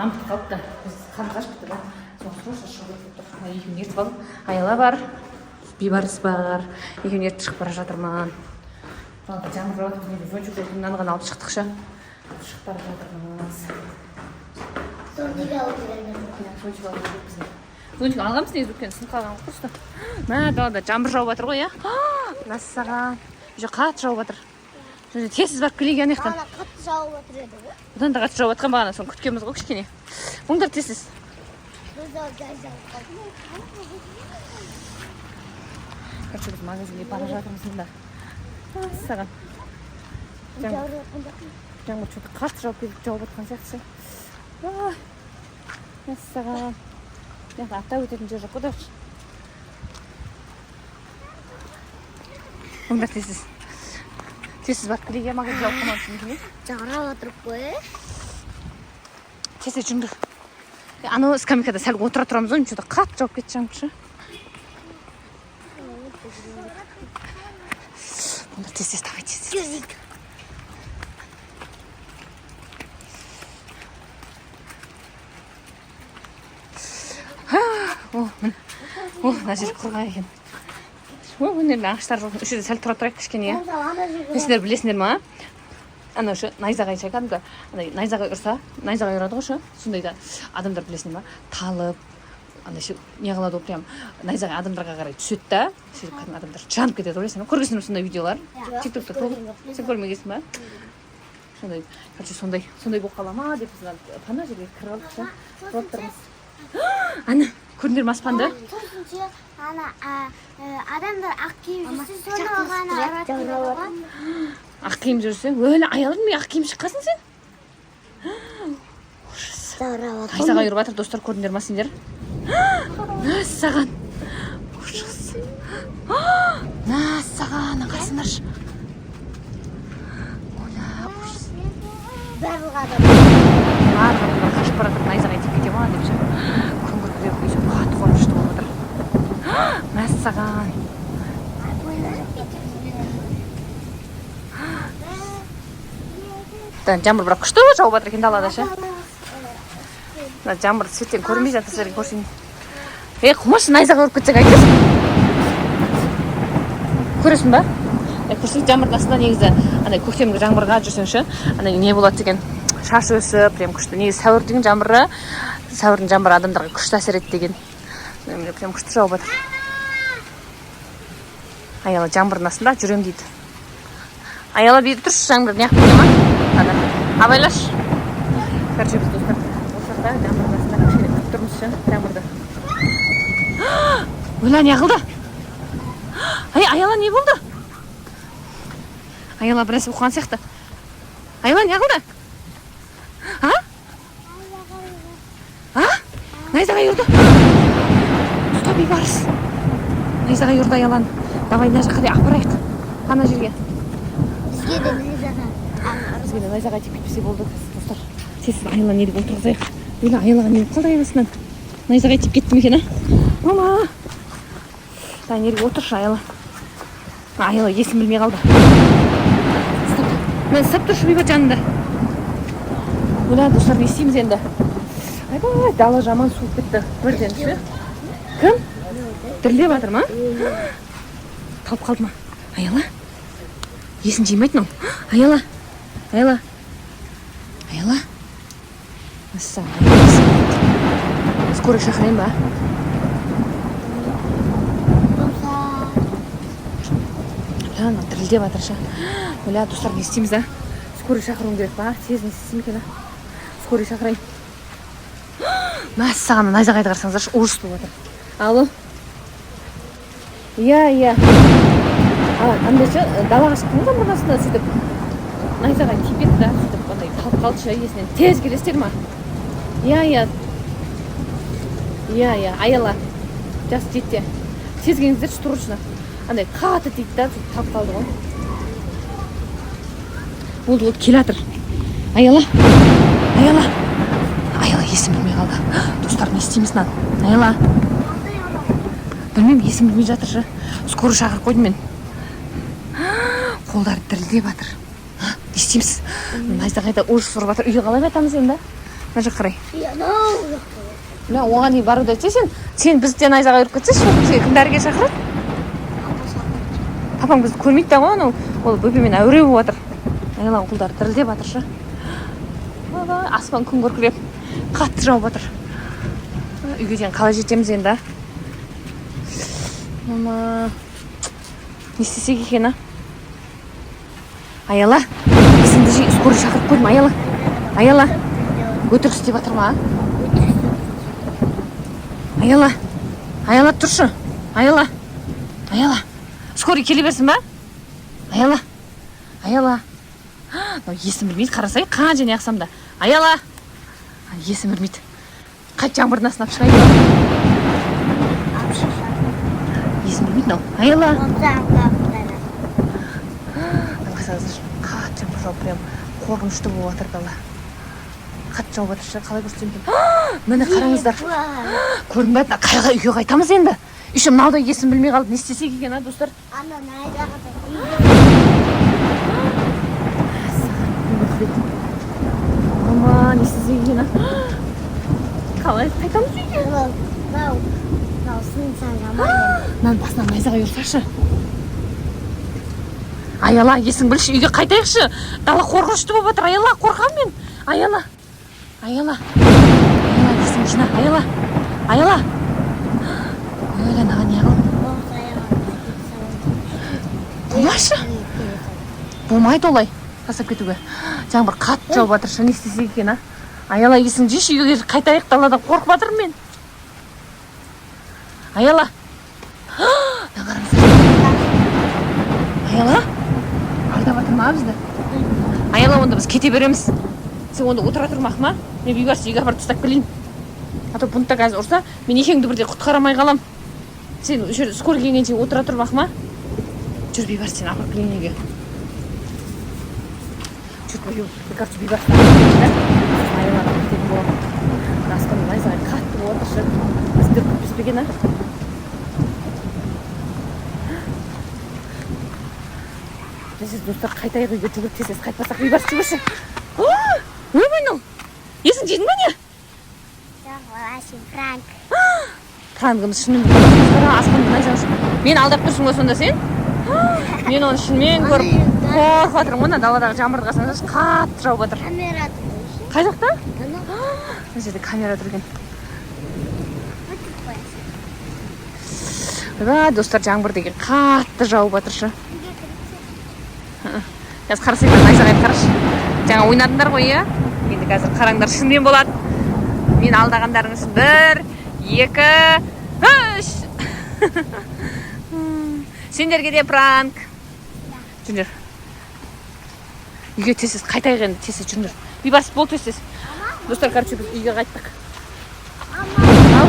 Нан бітіп қалыпты. Біз қарнымыз ашып кетті да, соны срочно шығу керек болып тұр. Мына екеуін ертіп алдым. Аяла бар, Бейбарыс бар, екеуін ертіп шығып бара жатырмын. Далада жаңбыр жауып жатыр, біз зонтик жоқ, мынаны ғана алып шықтық ше. Шығып бара жатырмыз. Зонтик алып келген. Иә, зонтик алу керек бізге. Зонтик алғанбыз негізі, өйткені сынып қалған ғой просто. Мә, далада жаңбыр жауып жатыр ғой, иә. Мәссаған, уже қатты жауып жатыр. Және тез барып келейік ана жақтан. Ана қатты жауып отыр еді ғой. Бұдан да қатты жауып жатқан бағана, соны күткенбіз ғой кішкене. Оңдар, тез тез. Біз жай жауып қалдық. Короче, біз магазинге бара жатырмыз мында. Мәссаған, Жауып жатқан жоқ. жаңбыр что то қатты жауып кетіп, жауып жатқан сияқты ше. Мәссаған, мына жақта аттап өтетін жер жоқ қой даже. Оңдар, тез тез, тез тез барып келейік, иә, магазин жауып қалмау үшін екен, иә. Жаурап отырып қой. Тез тез жүріңдер. Анау скамейкада сәл отыра тұрамыз ғой, что то қатты жауып кетті жаңбыр ше. Онда тез тез, давай, тез тез. Жүрейік. О, міне, о, мына жер құрғақ екен. О, міне, ағаштар жоқ, осы жерде сәл тұра тұрайық кішкене, иә. Мысалы, ана жерге Сендер білесіңдер ма, анау ше, найзағай ше, кәдімгі андай найзағай ұрса, найзағай ұрады ғой ше, сондайда адамдар, білесіңдер ма, талып андай ше, не қылады ғой, прям найзағай адамдарға қарай түседі да, сөйтіп кәдімгі адамдар жанып кетеді ғой, білесіңдер ма, көргенсіңдер ме сондай видеолар? Жоқ, Тик токта толы. көрген жоқпын. Сен көрмегенсің ба сондай? Короче, сондай болып қала ма деп, біз ана пана жерге кіріп алдық ше, тұрып тұрмыз. Ана, көрдіңдер ме аспанды? Сосын ше, ана адамдар ақ киіп жүрсе, соны ғана ұрады дейді ғой. Ақ киім жүрсе, өлі, аялдың, ақ киім шыққансың сен. Ужас. Жаурап. Найзағай ұрып жатыр, достар, көрдіңдер ма сендер? Мәссаған, ужас, мәссаған, қарасаңдаршы. Оля, ужас. Барлық адам. Барлық адамдар қашып бара жатыр, найзағай тиіп кете ма деп ше. Күн күркіреп, еще қатты қорқынышты болып жатыр. Мәссаған. Да, жаңбыр бірақ күшті жауып жатыр екен далада ше. Мына жаңбыр светтен көрінбей жатыр, сіздерге көрсетейін. Е, қумашы, найзағай ұрып кетсе қайтесің? Көресің ба? Е, көрсең, жаңбырдың астында негізі андай көктемгі жаңбырға жүрсең ше, андай не болады деген, шаш өсіп, прям күшті. Негізі сәуір деген жаңбыры, сәуірдің жаңбыры адамдарға күшті әсер етті деген. Міне, прям күшті жауып жатыр. Аяла жаңбырдың астында жүрем дейді. Аяла, бері тұршы, жаңбыр неғып келе ма? Ана, абайлашы. Короче, біз, достар, осы жақта жаңбырдың астында кішкене күтіп тұрмыз ше, жаңбырды. Өлә, не қылды? Ай, Аяла, не болды? Аяла бір нәрсе оқыған сияқты. Аяла, не қылды? А? А? Найзағай ұрды. Ұста, Бейбарыс. Найзағай ұрды Аяланы. Давай, мына жаққа қарай апарайық. Ана жерге. Бізге де найзағай. Бізге де найзағай тиіп кетпесе болды, достар. Тез Аяланы не деп отырғызайық. Өлі, Аялаға не болып қалды аяғынан? Найзағай тиіп кетті ме екен, а? Мама. Дай, неге отыршы, Аяла. Аяла есін білмей қалды. Стоп. Мен ұстап тұршы, Бейбат, жанында. Өлә, достар, не істейміз енді? Айбай, дала жаман суып кетті. Бірден ше. Кім? Дірілдеп жатыр ма? Талып қалды ма? Аяла? Есін жимайды мынау. Аяла. Аяла. Аяла. Мәссаған. Скорый шақырайын ба? Болса. Өлә, мынау дірілдеп жатыр ше. Өлә, достар, не істейміз, а? Скорый шақыруым керек па? Тез не істесем екен, а? Скорый шақырайын. Мәссаған, найзағайды қарасаңыздаршы, ужас болып жатыр. Алло. Иә, иә. Андай ше, далаға шықтым ғой жаңбырдың астында, сөйтіп найзағай тиіп кетті да, сөйтіп андай талып қалды ше есінен. Тез келесіздер ма? Иә, иә. Иә, иә, Аяла. Жас жетте. Тез келіңіздерші, срочно. Андай қатты тиді да, сөйтіп талып қалды ғой. Болды, болды, келе жатыр. Аяла. Аяла. Аяла есін білмей қалды. Достар, не істейміз мынаны? Аяла. Білмеймін, есін білмей жатыр ше. Скорый шақырып қойдым мен. Қолдары дірілдеп жатыр. Не істейміз? Найзағайда ужас ұрып жатыр. Үйге қалай қайтамыз енді? Мына жаққа қарай. Мә, оған дейін баруды айтса сен, сен бізді найзағай ұрып кетсеші, сосын бізге кім дәрігер шақырады? Папаң бізді көрмейді да ғой, анау ол бөпемен әуре болып жатыр. Аяланың қолдары дірілдеп жатыр шы. Ойбай, аспан күн күркіреп қатты жауып жатыр. Үйге дейін қалай жетеміз енді, а? Мама, не істесек екен, а? Аяла, есіңді жи, скорый шақырып қойдым, Аяла. Аяла, өтірік істеп жатыр ма, а? Аяла, Аяла, тұршы. Аяла, Аяла, скорый келе берсін ба? Аяла, Аяла. Мынау есін білмейді, қарасай, қанша не қылсам да. Аяла, есін білмейді. Қайт жаңбырдың астына алып шығайын ба? Есін білмейді мынау. Аяла. Қарасаңыздар, қатты жаңбыр жауып, прям қорқынышты болып жатыр дала. Қатты жауып жатыр ше, қалай көрсетемін екен? Міне қараңыздар. Көрдің бе, қайға үйге қайтамыз енді? Еще мынау да есін білмей қалды, не істесек екен, а, достар? Ана найзаға. Мама, не істесек екен, а? Қалай қайтамыз үйге? Мынау сынса жаман. Мынаның басынан найзағай ұрсашы. Аяла, есің білші, үйге қайтайықшы. Дала қорқынышты болып жатыр, Аяла, қорқамын мен. Аяла, Аяла, Аяла, есің жина, Аяла, Аяла. Ой, мынаған не қылдың? Қоймашы. Болмайды олай тастап кетуге. Жаңбыр қатты жауып жатыр, не істесек екен, а? Аяла, есің жейші, үйге қайтайық, даладан қорқып жатырмын мен. Аяла. Мына қараңыздар. Аяла, алдап жатыр ма бізді? Аяла, онда біз кете береміз. Сен онда отыра тұрмақ ма? Мен Бейбарысты үйге апарып тастап келейін. А то бұнда қазір ұрса, мен екеуіңді бірдей құтқара алмай қалам. Сен осы жерде скорый келгенше отыра тұрмақ ма? Жүр, Бейбарыс, сені апарып келейін үйге. Жүр, қою. Мен, короче, Бейбарысты апарып келейін да. Сосын Аялаға кететін боламын. Мына аспаннан найзағай қатты болып жатыр шы. Бізді үркітпес пе екен, а? Тез, достар, қайтайық үйге, жүгіріп тез, тез қайтпасақ, Бейбарыс, жүгірші. Ойбай, мынау. Есің жидің ба не? Жоқ, балашым, пранк. Пранкымыз шынымен болды. Аспаннан найзағай ұшып. Мені алдап тұрсың ғой сонда сен? Мен оны шынымен көріп қорқып жатырмын ғой, мына даладағы жаңбырды қарасаңыздаршы, қатты жауып жатыр. Камера тұр. Қай жақта? Ана. Мына жерде камера тұр екен. Өтіп қоясың. Ойбай, достар, жаңбыр деген қатты жауып жатыр шы. Қазір қарасаңдар, найзағайды қарашы. Жаңа ойнадыңдар ғой, иә? Енді қазір қараңдар, шынымен болады. Мен алдағандарың үшін 1, 2, 3. Сендерге де пранк. Жүріңдер. Үйге тез-тез қайтайық енді, тез-тез жүріңдер. Бейбарыс, бол тез-тез. Достар, короче, біз үйге қайттық. Ау.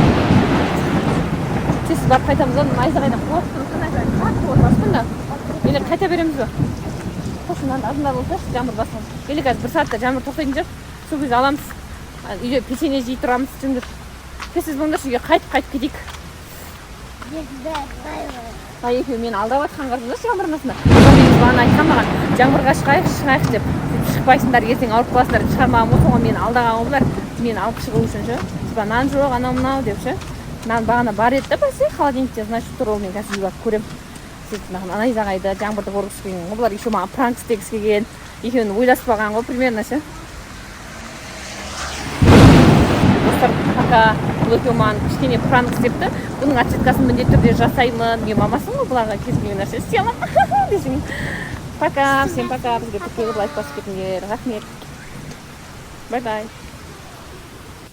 Тез-тез барып қайтамыз ба? Найзағайдан қорқып тұрмыз, найзағай қатты болып аспанда. Или қайта береміз ба? Тоқсан мынаны алдында болсашы, жаңбыр басылған. Или қазір бір сағатта жаңбыр тоқтайтын шығар. Сол кезде аламыз. Үйде печенье жей тұрамыз, жүріңдер. Тез-тез болыңдаршы, үйге қайтып-қайтып кетейік. Ай, екеуі мені алдап жатқан қарасаңдаршы жаңбырдың астында. Мен бағана айтқан маған, жаңбырға шығайық, шығайық деп. Сөйтіп шықпайсыңдар, ертең ауырып қаласыңдар деп шығармаған ғой, соған мені алдаған ғой бұлар. Мені алып шығу үшін ше. Типа нан жоқ, анау мынау деп ше. Нан бағана бар еді да, бәсе, холодильникте, значит, тұр ол, мен қазір үйге барып көремін. Сөйтіп маған найзағайды, жаңбырды көргісі келген ғой бұлар, еще маған пранк істегісі келген. Екеуін ойласпаған ғой примерно ше. Достар, пока бұл екеуі маған кішкене пранк істепті. Бұның отчеткасын міндетті түрде жасаймын. Мен мамасың ғой, бұларға кез келген нәрсе істей аламын десең. Пока, всем пока. Бізге тіркеліп лайк басып кетіңдер. Рахмет. Бай-бай.